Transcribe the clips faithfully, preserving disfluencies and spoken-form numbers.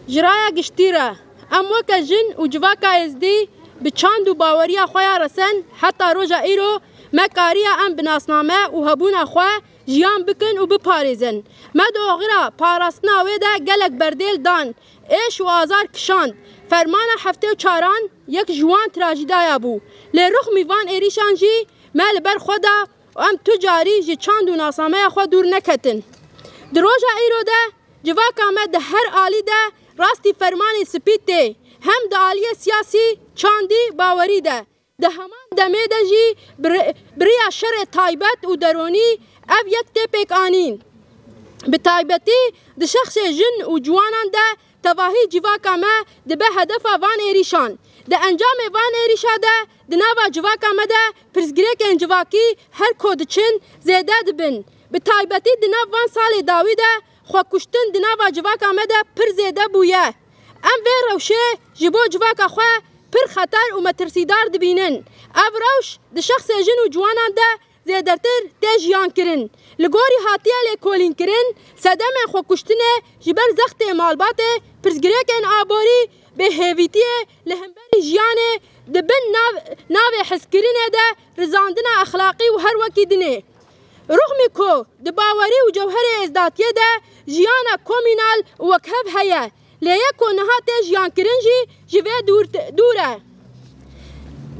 Ji raya giştî re, em weke jin û civaka êzdî bi çand û baweriya xwe ya resen heta roja îro me kariye em bi nasname û hebûna xwe jiyan bikin û biparêzin. Me di oxira parastina wê de gelek berdêl dan, êş û azar kişand. Fermana heftê û çaran yek ji wan trajîdaya bû. Lê ruxmî van êrîşan jî me li ber xwe da û em tu carî ji çand û nasnameya xwe dûr neketin. Di roja îro de civaka me di her alî de rastî fermanê spî tê, hem di aliyê siyasî, çandî, bawerî de. Di heman demê de jî bi rê-, bi riya şerê taybet û deronî ev yek tê pêkanîn. Bi taybetî di şexsê jin û ciwanan de tevahî civaka me dibe hedefa van êrîşan. Di encamê van êrîşa de di nava civaka me de pirsgirêkên civakî her ku diçin zêde dibin. Bi taybetî di nav van salê dawî de xwekuştin di nava civaka me de pir zêde bûye. Em vê rewşê ji bo civaka xwe pir xeter û metirsîdar dibînin. Ev rewş di şexsê jin û ciwanan de zêdetir tê jiyan kirin. Li gorî hatiye lêkolînkirin, sedemên xwekuştinê ji ber zextê malbatê, pirsgirêkên aborî, bêhêvîtiyê li hemberî jiyanê di bin nav-, navê hezkirinê de rizandina exlaqî û her wekî dinê. Ruxmî ku di bawerî û cewherê êzdatiyê de jiyana komînal û wekhev heye, lê yê ku niha tê jiyankirin jî ji vê dûr, dûr e.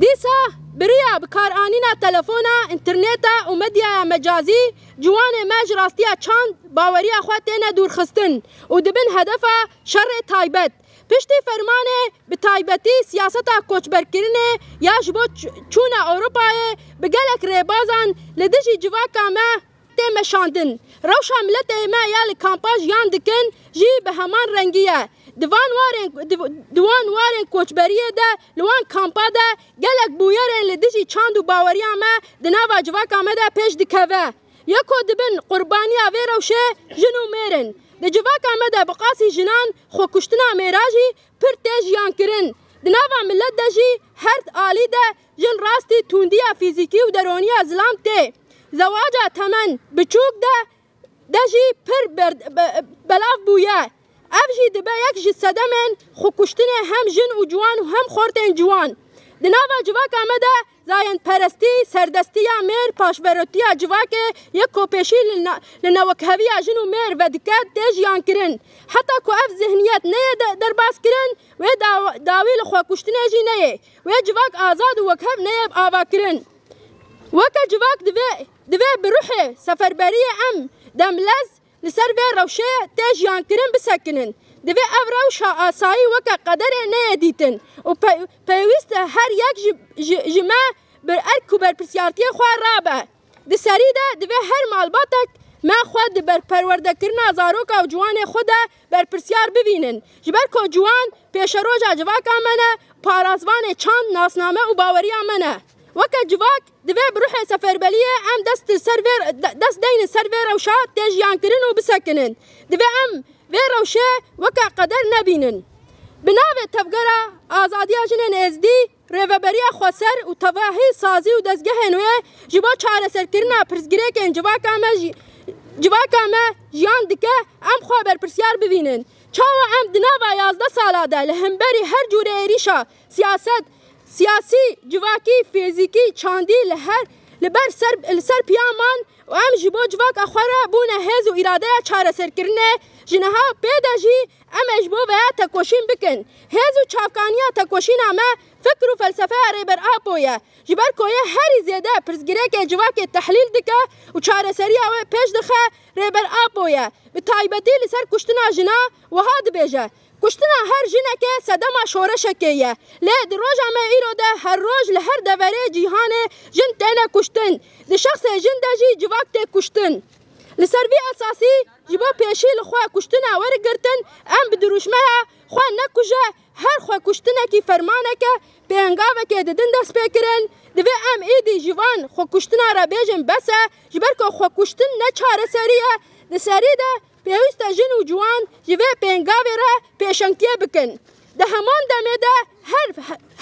Dîsa bi riya bikaranîna telefona, înterneta û medyaya mecazî ciwanê me ji rastiya çand, baweriya xwe têne dûrxistin û dibin hedefa şerê taybet. Piştî fermanê, bi taybetî siyaseta koçberkirinê ya ji bo ç-, çûna Ewropayê bi gelek rêbazan li dijî civaka me tê meşandin. Rewşa miletê me ya li kampa jiyan dikin jî bi heman rengî ye. Di van warên, di, di wan warên koçberiyê de li wan kampa de gelek bûyerên li dijî çand û baweriya me di nava civaka me de pêş dikeve. Yê ku dibin qurbaniya vê rewşê jin û mêr in. Di civaka me de bi qasî jinan xwekuştina mêra jî pir tê jiyankirin. Di nava milet de jî her alî de jin rastî tundiya fîzîkî û deroniya zilam tê. Zewaca temen biçûk de, de jî pir ber-, be-, belav bûye. Ev jî dibe yek ji sedemên xwekuştinê hem jin û ciwan û hem xortên ciwan. Di nava civaka me de zayendperestî, serdestiya mêr, paşverotiya civakê yê ku pêşî li na-, li newekheviya jin û mêr vedike tê jiyankirin. Heta ku ev zihniyet neyê de-, derbazkirin, wê daw-, dawî li xwekuştinê jî neyê. Wê civak azad û wekhev neyê avakirin. Weke civak divê, divê bi ruhê seferberiyê em demlez li ser vê rewşê tê jiyankirin bisekinin. Divê ev rewşa asayî weke qederê neyê dîtin û pe-, pêwîst e her yek ji, ji, ji me bi erk û berpirsiyartiyê xwe rabe. Di serî de divê her malbatek me xwe di ber perwerdekirina zaroka û ciwanê xwe de berpirsiyar bibînin. Ji ber ku ciwan pêşeroja civaka me ne, parasvanê çand, nasname û baweriya me ne. Weke civak, divê bi ruhê seferberiyê em dest li ser vê, de-, dest deynin ser vê rewşa tê jiyankirin û bisekinin. Divê em vê rewşê weke qeder nebînin. Bi navê Tevgera Azadiya Jinên Êzdî, Rêveberiya Xweser û tevahî sazî û dezgehên wê ji bo çareserkirina pirsgirêkên civaka me jî, civaka me jiyan dike, em xwe berpirsiyar bibînin. Çawa em di nava yazdeh sala de li hemberî her cûrê êrîşa siyaset, siyasî, civakî, fîzîkî, çandî li her, li ber ser, li ser piya man û em ji bo civaka xwe re bûne hêz û îradeya çareserkirinê, ji niha pê de jî em ê ji bo veya tekoşîn bikin. Hêz û çavkaniya tekoşîna me fikr û felsefeya Rêber Apo ye. Ji ber ku yê herî zêde pirsgirêkê civakê tehlîl dike û çareseriya wê pêş dixe, Rêber Apo ye. Bi taybetî li ser kuştina jina wiha dibêje, Kuştina her jinekê sedema şoreşekê ye. Lê di roja me îro de her roj li her deverê cîhanê jin têne kuştin. Di şexsê jin de jî civak tê kuştin. Li ser vî esasî ji bo pêşî li xwe kuştina werigirtin, em bi dirûşmeya xwe nekuje her xwekuştinekî fermaneke, pêngavekê didin destpêkirin. Divê em îdî ji van xwekuştina re bêjin bes e, ji ber ku xwekuştin ne çareserî ye. Di serî de pêwîst e jin û ciwan ji vê pêngavê re pêşengtiyê bikin. Di heman demê de her,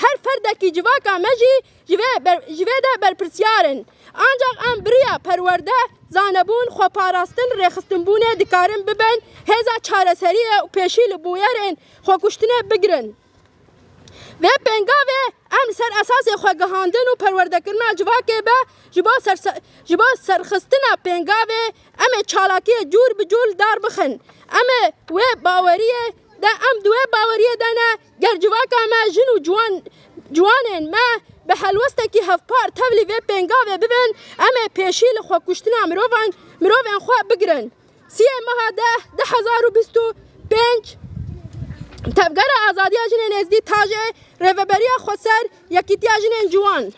her ferdekî civaka me jî ji vê ber-, ji vê de berpirsiyar in. Ancaq em bi riya perwerde zanebûn, xweparastin, rêxistinbûnê dikarin bibin hêza çareseriyê û pêşî li bûyerên xwekuştinê bigirin. Vê pêngavê em li ser esasê xwegihandin û perwerdekirina civakê be, ji bo serse-, ji bo serxistina pêngavê em ê çalakiyê cûr bi cûr li dar bixin. Em ê wê baweriyê de, em di wê baweriyê de ne, ger civaka me, jin û ciwan, ciwanên me bi helwestekî hevpar tevlî vê pêngavê bibin, em ê pêşî li xwekuştina mirovan, mirovên xwe bigirin. Siyê meha deh, du hezar û bîst û pênc, Tevgera Azadiya Jinên Êzidî, TAJê, Rêveberiya Xweser, Yekîtiya Jinên Ciwan.